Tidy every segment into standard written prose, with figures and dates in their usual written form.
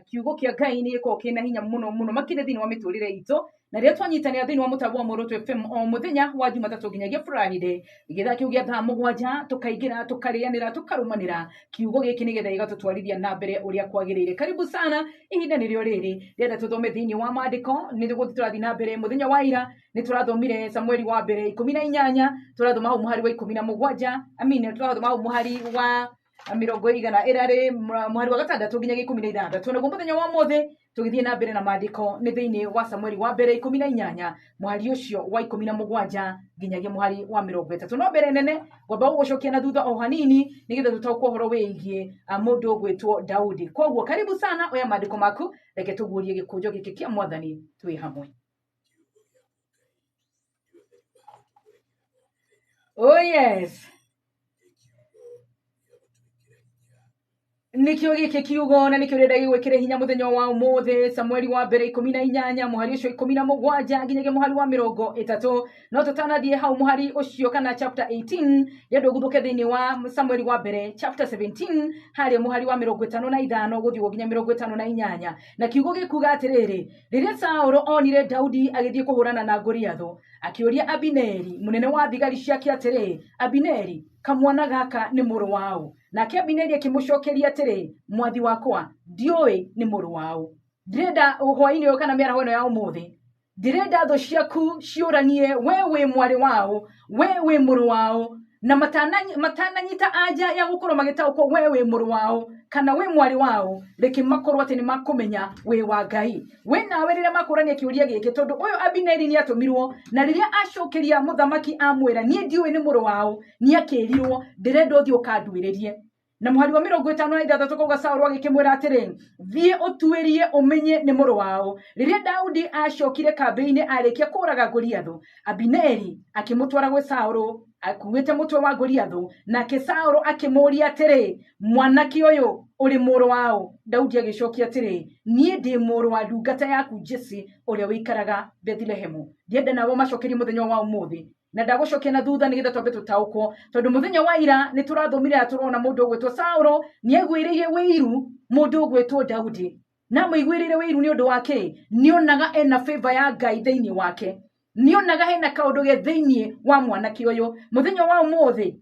Kiugo kĩa Ngai nĩ gĩkoragwo kĩna hinya mũno mũno makĩria thĩinĩ wa mĩtũrĩre itũ, na rĩrĩa twanyitanĩra thĩinĩ wa mũtambo wa Muoroto FM o mũthenya wa Jumatatũ nginyagia Friday gĩthaa kĩu gĩa thaa 7, tũkaingĩra, tũkarĩanĩra, tũkarũmanĩra kiugo gĩkĩ nĩgetha gĩgatũtwarithia na mbere ũrĩa kwagĩrĩire. Karibu sana, ihinda nĩrĩo rĩrĩ rĩenda tũthome thĩinĩ wa maandĩko. Nĩ gũthiĩ tũrathiĩ na mbere. Mũthenya wa ira nĩ tũrathomire Samueli wa mbere 18, tũrathoma hau mũhari wa 17, I mean, tũrathoma hau mũhari wa mĩrongo igana ĩrarĩ mũhari wa 6 nginya 16. Naguo mũthenya wa ũmũthĩ tũgĩthiĩ na mbere na maandĩko nĩ thĩinĩ wa Samueli wa mbere 18, mũhari ũcio wa 17 nginyagia mũhari wa 30. No mbere nene ngwamba gũgũcokia na thutha o hanini nĩgetha tũtaũkwo ũhoro wĩgiĩ mũndũ ũgwĩtwo Daudi. Koguo karibu sana, oya maandĩko maku, reke tũguũrie gĩkũnjo gĩkĩ kĩa Mwathani twĩ hamwe. Oh yes, nĩkĩo gĩkĩ kiugo na nĩkĩo rĩrenda gĩgwĩkĩre hinya mũthenya wa ũmũthĩ. Samueli wa mbere 18, mũhari ũcio 17 nginyagia mũhari wa 30. No tũtanathiĩ hau mũhari ũcio kana chapter 18, rĩenda ũguthũke thĩinĩ wa Samueli wa mbere chapter 17, harĩa mũhari wa 55 gũthiĩ nginya 58. Na kiugo gĩkuga atĩrĩrĩ, rĩrĩa Saũlũ onire Daudi agĩthiĩ kũhũrana na Goliathũ, akĩũria Abineri mũnene wa thigari ciake atĩrĩ, "Abineri, kamwana gaka nĩ mũrũ waũ?" Nake Abineri akĩmũcokeria atĩrĩ, "Mwathi wakwa, ndiũĩ nĩ mũrũ waũ." Ndĩrenda hwaĩ-inĩ ũyũ kana mĩaraho ĩno ya ũmũthĩ, ndĩrenda thũ ciaku ciũranie we wĩ mwarĩ waũ, we wĩ mũrũ waũ, na matananyita anja ya gũkorwo magĩtaũkwo we wĩ mũrũ waũ kana wĩ mwarĩ waũ, reke makorwo atĩ nĩ makũmenya wĩ wa Ngai. We nawe rĩrĩa makũrania kĩũria gĩkĩ, tondũ ũyũ Abineri nĩ atũmirwo, na rĩrĩa acokeria mũthamaki amwĩra, "Niĩ ndiũĩ nĩ mũrũ waũ," nĩ akĩrirwo, "Ndĩrenda ũthiĩ ũkanduĩrĩrie." Na mũhari wa 56 kauga, Saũlũ agĩkĩmwĩra atĩrĩ, "Thiĩ ũtuĩrie ũmenye nĩ mũrũ waũ." Rĩrĩa Daudi acokire kambĩ-inĩ arĩkia kũũraga Goliathũ, Abineri akĩmũtwara gwĩ Saũlũ akuĩte mũtwe wa Goliathũ. Nake Saũlũ akĩmũũria atĩrĩ, "Mwanake ũyũ, ũrĩ mũrũ waũ?" Daudi agĩcokia atĩrĩ, "Niĩ ndĩ mũrũ wa ndungata yaku Jese ũrĩa ũikaraga Bethilehemu." Ndienda nawe ũmacokerie mũthenya wa ũmũthĩ, na ndagũcokia na thutha nĩgetha twambe tũtaũkwo, tondũ mũthenya wa ira nĩ tũrathomire na tũrona mũndũ ũgwĩtwo Saũlũ nĩ aiguĩrĩire wĩiru mũndũ ũgwĩtwo Daudi. Na amũiguĩrĩire wĩiru nĩ ũndũ wa kĩ? Nĩonaga ena favor ya Ngai thĩinĩ wake, nĩonaga hena kaũndũ ge thĩinĩ wa mwanake ũyũ. Mũthenya wa ũmũthĩ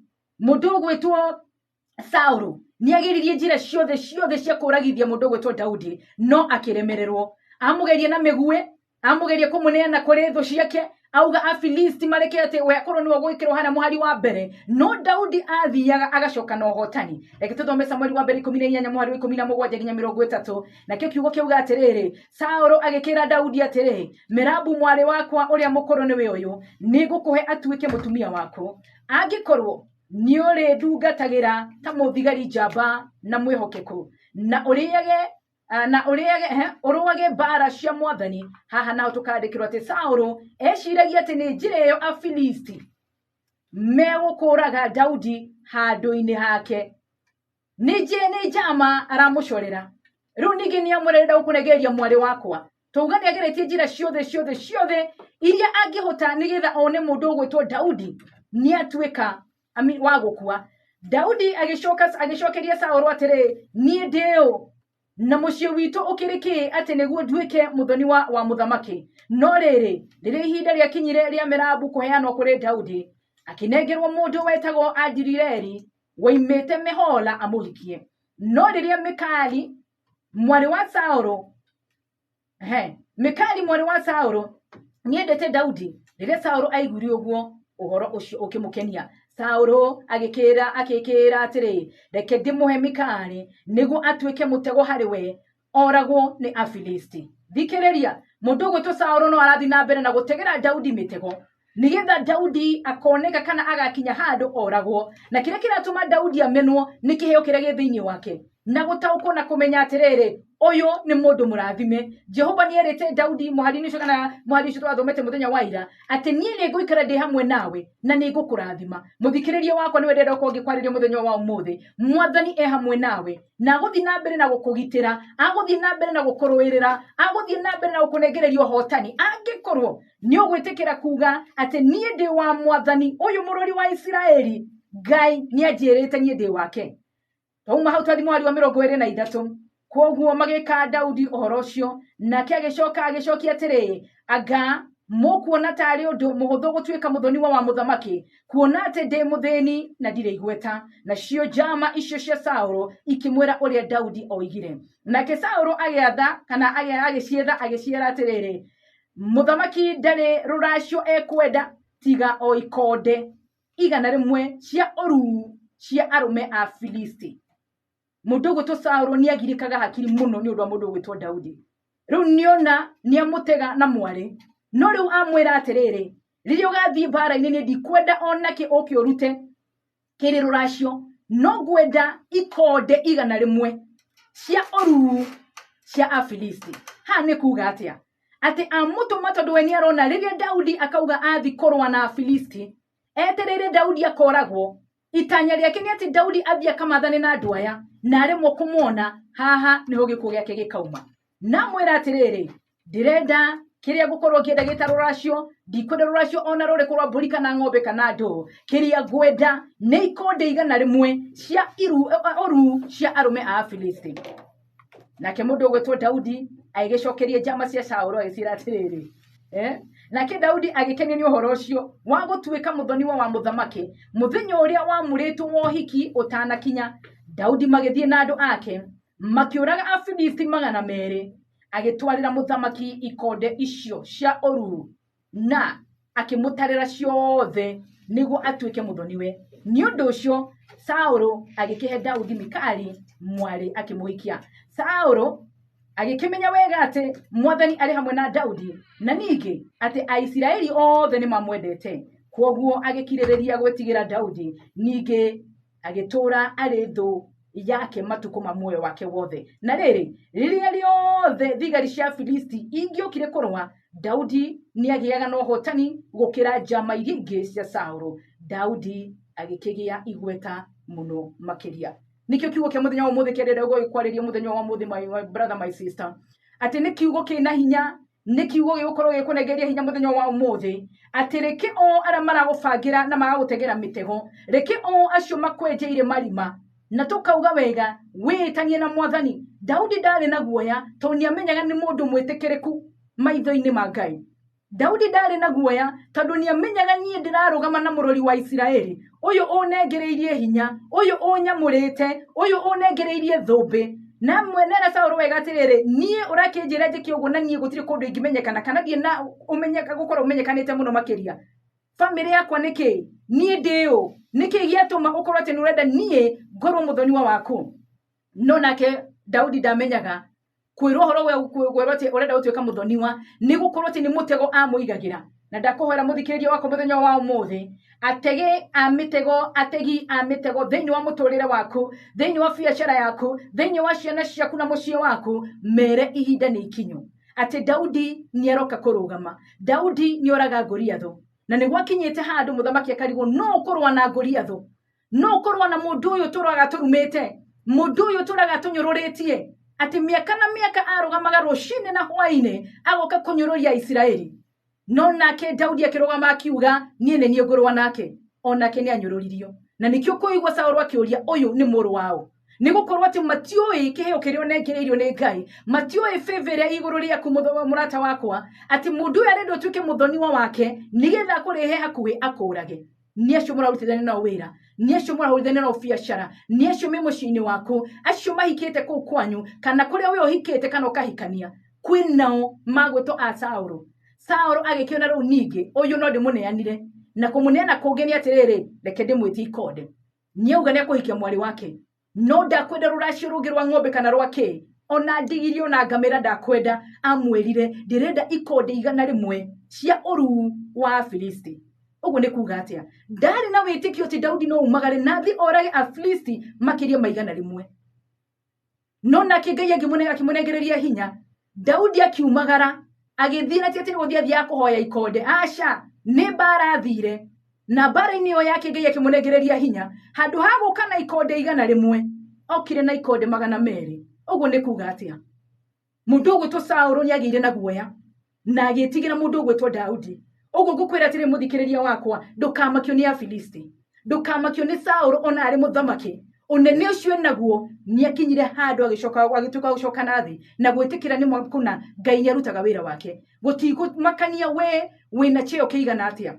mũndũ ũgwĩtwo Saũlũ nĩageririe njĩra ciothe ciothe cia kũragithia mũndũ ũgwĩtwo Daudi, no akĩremererwo. Amũgeria na mĩguĩ, amũgeria kũmũneana kũrĩ thũ ciake, auga Afilisti mareke atĩ we akorwo nĩwe ũgwĩkĩrwo harĩa mũhari wa mbere, no Daudi athiaga agacoka na ũhotani. Reke tũthome Samueli wa mbere 18, mũhari wa 17 nginya 30. Nakĩo kiugo kĩauga atĩrĩrĩ, Saũlũ agĩkĩra Daudi atĩrĩ, "Merabu mwarĩ wakwa ũrĩa mũkũrũ nĩwe ũyũ, nĩngũkũhe atuĩke mũtumia waku angĩkorwo nĩ ũrĩndungatagĩra ta mũthigari njamba na mwĩhokeku, na ũrĩage na ũrĩage ũrũage mbara cia Mwathani." Haha naho tũkandĩkĩrwo atĩ Saũlũ eciragia atĩ nĩ njĩra ĩyo Afilisti megũkũraga Daudi handũ-inĩ hake. Nĩ njama aramũcorera. Rĩu ningĩ nĩ amwĩra, "Gũkũnengereria mwarĩ wakwa." Twauga nĩ ageretie njĩra ciothe ciothe ciothe iria angĩhota nĩgetha one mũndũ ũgwĩtwo Daudi nĩ atuĩka wa gũkua. Daudi agĩcoka agĩcokeria Saũlũ atĩrĩ, "Niĩ ndĩ ũ na mũciĩ witũ ũkĩrĩ kĩĩ atĩ nĩguo nduĩke mũthoni wa mũthamaki?" No rĩrĩ, rĩrĩa ihinda rĩakinyire rĩa Merabu kũheanwo kũrĩ Daudi, akĩnengerwo mũndũ wetagwo Adireli woimĩte Mehola amũhikie. No rĩrĩa Mikali mwarĩ wa Saũlũ, Mikali mwarĩ wa Saũlũ nĩendete Daudi, rĩrĩa Saũlũ aiguire ũguo, ũhoro ũcio ũkĩmũkenia. Saũlũ agĩkĩra atĩrĩ, "Reke ndĩmũhe Mikali nĩguo atuĩke mũtego harĩ we, oragwo nĩ Afilisti." Thikĩrĩria, mũndũ ũgwĩtwo Saũlũ no arathiĩ na mbere na gũtegera Daudi mĩtego nĩgetha Daudi akoneka kana agakinya handũ oragwo. Na kĩrĩa kĩratũma Daudi amenwo nĩ kĩheo kĩrĩa gĩ thĩinĩ wake na gũtaũkwo na kũmenya atĩrĩrĩ, ũyũ nĩ mũndũ mũrathime. Jehova nĩ erĩte Daudi mũhari-inĩ ũcio kana mũhari ũcio twathomete mũthenya wa ira atĩ, "Niĩ nĩ ngũikara ndĩ hamwe nawe na nĩ ngũkũrathima." Mũthikĩrĩria wakwa, nĩwe ndĩrenda gũkorwo ngĩkwarĩria mũthenya wa ũmũthĩ. Mwathani e hamwe nawe na agũthiĩ na mbere na gũkũgitĩra, agũthiĩ na mbere na gũkũrũĩrĩra, agũthiĩ na mbere na gũkũnengereria ũhotani angĩkorwo nĩ ũgwĩtĩkĩra kuga atĩ, "Niĩ ndĩ wa Mwathani ũyũ mũrori wa Isiraeli. Ngai nĩ anjĩrĩte niĩ ndĩ wake." Twauma hau twathi mũhari wa 23. Kwoguo magĩka Daudi ũhoro ũcio, nake agĩcoka agĩcokia atĩrĩ, anga mũkuona tarĩ ũndũ mũhũthũ gũtuĩka mũthoniwa wa mũthamaki, kuona atĩ ndĩ mũthĩni na ndirĩ igweta? Nacio njama icio cia Saũlũ ikĩmwĩra ũrĩa Daudi oigire. Nake Saũlũ agĩatha kana agĩcietha agĩciĩra atĩrĩrĩ, mũthamaki ndarĩ rũracio ekwenda tiga o ikonde 100 cia ũruu cia arũme a Filisti. Mũndũ ũgwĩtwo Saũlũ nĩ agirĩkaga hakiri mũno nĩ ũndũ wa mũndũ ũgwĩtwo Daudi. Rĩu nĩona nĩamũtega na mwarĩ, no rĩu amwĩra atĩrĩrĩ, rĩrĩa ũgathiĩ mbara-inĩ niĩ ndikwenda onakĩ ũke ũrute kĩrĩ rũracio, no ngwenda ikonde 100 cia ũruu cia Afilisti. Haha nĩ kuga atĩa? Atĩ amũtũma tondũ we nĩarona rĩrĩa Daudi akauga athi kũrũa na Afilisti, etereire Daudi akoragwo. Itanya rĩake nĩ atĩ Daudi athiĩ akamathane na andũ aya, na aremwo kũmwona, haha nĩho gĩkuũ gĩake gĩkauma. Na amwĩra atĩrĩrĩ, ndĩrenda kĩrĩa ngũkorwo ngĩenda gĩta rũracio, ndikwenda rũracio ona rũrĩkũ rwa mbũri kana ng'ombe kana ndũũ. Kĩrĩa ngwenda nĩ ikonde 100 cia ũruu cia arũme a Afilisti. Nake mũndũ ũgwĩtwo Daudi agĩgĩcokeria njama cia Saũlũ agĩciĩra atĩrĩrĩ, Nake Daudi agĩkenio nĩ ũhoro ũcio wa gũtuĩka mũthoniwa wa mũthamaki mũthenya ũrĩa wamũrĩtwo wa ũhiki ũtanakinya. Daudi magĩthiĩ na andũ ake makĩũraga Afilisti 200, agĩtwarĩra mũthamaki ikonde icio cia ũruu na akĩmũtarĩra ciothe nĩguo atuĩke mũthoniwe. Nĩ ũndũ ũcio Saũlũ agĩkĩhe Daudi Mikali mwarĩ akĩmũhikia. Saũlũ agĩkĩmenya wega atĩ Mwathani arĩ hamwe na Daudi, na ningĩ atĩ Aisiraeli othe nĩ mamwendete. Kwoguo agĩkirĩrĩria gwĩtigĩra Daudi, ningĩ agĩtũũra arĩ thũ yake matukũ ma muoyo wake wothe. Na rĩrĩ, rĩrĩa rĩothe thigari cia Filisti ingĩokire kũrũa, Daudi nĩagĩaga na ũhotani gũkĩra njama iria ingĩ cia Saũlũ. Daudi agĩkĩgĩa igweta mũno makĩria. Nĩkĩo kiugo kĩa mũthenya wa ũmũthĩ kĩrĩa ndĩrenda gũkwarĩria mũthenya wa ũmũthĩ, my brother, my sister, atĩ nĩ kiugo kĩna hinya, nĩ kiugo gĩgũkorwo gĩkũnengeria hinya mũthenya wa ũmũthĩ, atĩ reke o arĩa maragũbangĩra na magagũtegera mĩtego, reke o acio makwenjeire marima, na tũkauga wega wĩĩtanie na Mwathani. Daudi ndarĩ na guoya tondũ nĩamenyaga nĩ mũndũ mwĩtĩkĩrĩku maitho-inĩ ma Ngai. Daudi ndarĩ na guoya tondũ nĩamenyaga niĩ ndĩrarũgama na mũrori wa Isiraeli, ũyũ ũnengereirie hinya, ũyũ ũnyamũrĩte, ũyũ ũnengereirie thũmbĩ. Na mwenera Saũlũ wega atĩrĩrĩ, niĩ ũrakĩnjĩra njĩke ũguo na niĩ gũtirĩ kũndũ ingĩmenyekana kana thiĩ na ũmenyeka gũkorwo ũmenyekanĩte mũno makĩria. Bamĩrĩ yakwa nĩ kĩ? Niĩ ndĩ ũ? Nĩ kĩ gĩatũma ũkorwo atĩ nĩũrenda niĩ ngorwo mũthoniwa waku? No nake Daudi ndamenyaga kwĩrwo ũhoro wa kwĩrwo atĩ ũrenda gũtuĩka mũthoniwa nĩ gũkorwo atĩ nĩ mũtego amũigagĩra. Na ndakũhoera mũthikĩrĩria wakwa mũthenya wa ũmũthĩ, ategi a mĩtego, ategi a mĩtego thĩinĩ wa mũtũrĩre waku, thĩinĩ wa biacara yaku, thĩinĩ wa ciana ciaku na mũciĩ waku, mere ihinda nĩ ikinyu atĩ Daudi nĩ aroka kũrũgama. Daudi nĩ oraga Goliathũ, na nĩ gwakinyĩte handũ mũthamaki akarigwo no ũkũrũa na Goliathũ, no ũkũrũa na mũndũ ũyũ tũraga tũrumĩte, mũndũ ũyũ tũraga tũnyũrũrĩtie, atĩ mĩaka na mĩaka arũgamaga rũcinĩ na hwaĩ-inĩ agoka kũnyũrũria Isiraeli. No nake Daudi akĩrũgama akiuga, niĩ nĩ niĩ ngũrũa nake. Onake nĩ anyũrũririo. Na nĩkĩo kũigua Saũlũ akĩũria, ũyũ nĩ mũrũ waũ? Nĩ gũkorwo atĩ matiũĩ kĩheo kĩrĩa ũnengereirio nĩ Ngai, matiũĩ favor ĩrĩa igũrũ rĩaku mũrata wakwa, atĩ mũndũ ũyũ arenda ũtuĩke mũthoniwa wake nĩgetha akũrehe hakuhĩ akũrage. Nĩ acio mũrarutithania nao wĩra, nĩ acio mũrahũrithania nao biacara, nĩ acio me mũciĩ-inĩ waku, acio mahikĩte kũu kwanyu, kana kũrĩa we ũhikĩte kana ũkahikania, kwĩ nao magwĩtwo a Saũlũ. Saũlũ agĩkĩona rĩu ningĩ ũyũ no ndĩmũneanire, na kũmũneana kũngĩ nĩ atĩrĩrĩ, reke ndĩmwĩtie ikonde. Nĩauga nĩekũhikia mwarĩ wake, no ndakwenda rũracio rũngĩ rwa ng'ombe kana rwa kĩ, ona ndigiri ona ngamĩra ndakwenda. Amwĩrire ndĩrenda ikonde 100 cia ũruu wa Afilisti. Ũguo nĩ kuga atĩa? Ndarĩ na wĩtĩkio atĩ Daudi no umagare na athiĩ orage Afilisti makĩria ma 100. No nake Ngai akĩmũnengereria hinya. Daudi akiumagara agĩthiĩ, na ti atĩ nĩ gũthiĩ athiaga kũhoya ikonde, aca, nĩ mbara athire. Na mbara-inĩ ĩyo yake Ngai akĩmũnengereria hinya, handũ ha gũka na ikonde 100, okire na ikonde 200. Ũguo nĩ kuga atĩa? Mũndũ ũgwĩtwo Saũlũ nĩ agĩire na guoya na agĩtigĩra mũndũ ũgwĩtwo Daudi. Ũguo ngũkwĩra atĩrĩ mũthikĩrĩria wakwa, ndũkamakio nĩ Afilisti, ndũkamakio nĩ Saũlũ ona arĩ mũthamaki. Ũnene ũcio enaguo nĩ akinyire handũ agĩcoka agĩtuĩka gũcoka na thĩ na gwĩtĩkĩra nĩ kũna Ngai nĩ arutaga wĩra wake. Gũtikũmakania we wĩna cheo kĩigana atĩa,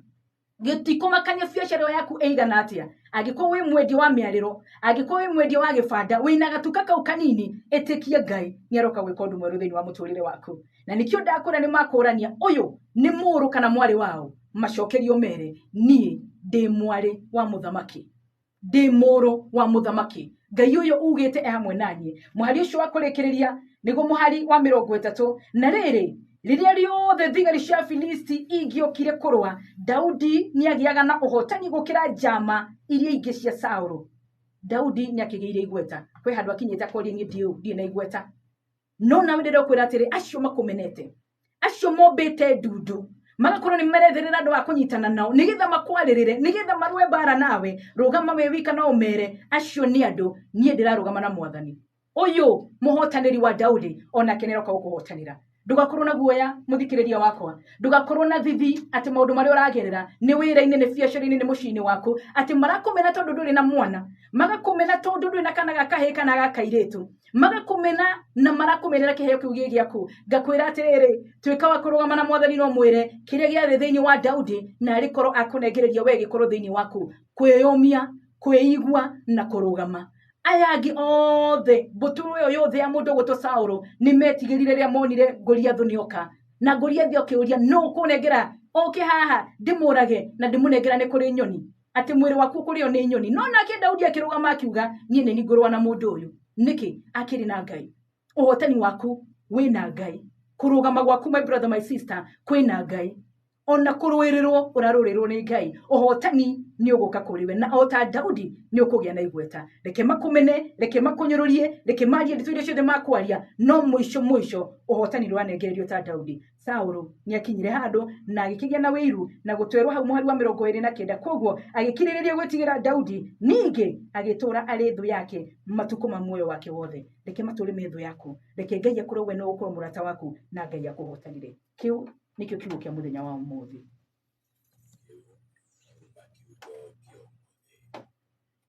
gĩtikũmakania biacara ĩyo yaku ĩigana atĩa, angĩkorwo wĩ mwendia wa mĩarĩro, angĩkorwo wĩ mwendia wa gĩbanda, wĩna gatuka kau kanini, ĩtĩkia Ngai nĩ aroka gwĩka ũndũ mwerũ thĩinĩ wa mũtũrĩre waku. Na nĩkĩo ndakwĩra nĩ makũrania ũyũ nĩ mũrũ kana mwarĩ wao, macokerio mere niĩ ndĩ mwarĩ wa mũthamaki, ndĩ mũrũ wa mũthamaki, Ngai ũyũ ugĩte e hamwe naniĩ. Mũhari ũcio wa kũrĩkĩrĩria nĩguo mũhari wa 30. Na rĩrĩ, rĩrĩa rĩothe thigari cia Filisti ingĩokire kũrũa, Daudi nĩagĩaga na ũhotani gũkĩra njama iria ingĩ cia Saũlũ. Daudi nĩakĩgĩire igweta, kwĩ handũ akinyĩte akoria niĩ ndirĩ na igweta. No nawe ndĩrenda gũkwĩra atĩrĩ, acio makũmenete, acio mombĩte ndundu, magakorwo nĩ maretherera andũ a kũnyitana nao nĩgetha makwarĩrĩre, nĩgetha marũe mbara nawe, rũgama wĩ wika na ũmere acio nĩ andũ, niĩ ndĩrarũgama na mwathani. Ũyũ mũhotanĩri wa Daudi onake nĩaroka gũkũhotanĩra. Ndũgakorwo na guoya mũthikĩrĩria wakwa, ndũgakorwo na thithi atĩ maũndũ marĩa ũragerera nĩ wĩra-inĩ, nĩ biacara-inĩ, nĩ mũciĩ-inĩ waku, atĩ marakũmena tondũ ndũrĩ na mwana, magakũmena tondũ ndũrĩ na kana ga kahĩĩ kana ga kairĩtu, magakũmena na marakũmenera kĩheo kĩu gĩ gĩaku. Ngakwĩra atĩrĩrĩ, tuĩka wa kũrũgama na mwathani no mwĩre kĩrĩa gĩarĩ thĩinĩ wa Daudi na arĩ korwo akũnengereria we gĩkorwo thĩinĩ waku, kwĩyũmia, kwĩigua na kũrũgama. Aya angĩ othe, mbũtũ ĩyo yothe ya mũndũ ũgwĩtwo Saũlũ nĩ metigĩrire rĩrĩa monire Goliathũ nĩoka. Na Goliathũ akĩũria, nũ ũkũnengera oke haha ndĩmũrage na ndĩmũnengerane kũrĩ nyoni, atĩ mwĩrĩ waku ũkũrĩo nĩ nyoni. No nake Daudi akĩrũgama akiuga, niĩ nĩ ngũrũa na mũndũ ũyũ. Nĩkĩ? Akĩrĩ na Ngai. Ũhotani waku wĩna Ngai. Kũrũgama gwaku, my brother, my sister, kwĩna Ngai. Ona kũrũĩrĩrwo ũrarũĩrĩrwo nĩ Ngai. Ũhotani nĩ ũgũka kũrĩ we, na o ta Daudi nĩ ũkũgĩa na igweta. Reke makũmene, reke makũnyũrũrie, reke marie ndeto iria ciothe makwaria, no mũico mũico ũhotani ndũranengererio ta Daudi. Saũlũ nĩ akinyire handũ na agĩkĩgĩa na wĩiru na gũtwerwo hau mũhari wa 29. Koguo agĩkirĩrĩria gwĩtigĩra Daudi, ningĩ agĩtũra arĩ thũ yake matukũ ma muoyo wake wothe. Reke matũre me thũ yaku, reke Ngai akorwo we no ũkorwo mũrata waku na Ngai akũhotanĩre. Kĩu nĩkĩo kiugo kĩa mũthenya wa ũmũthĩ.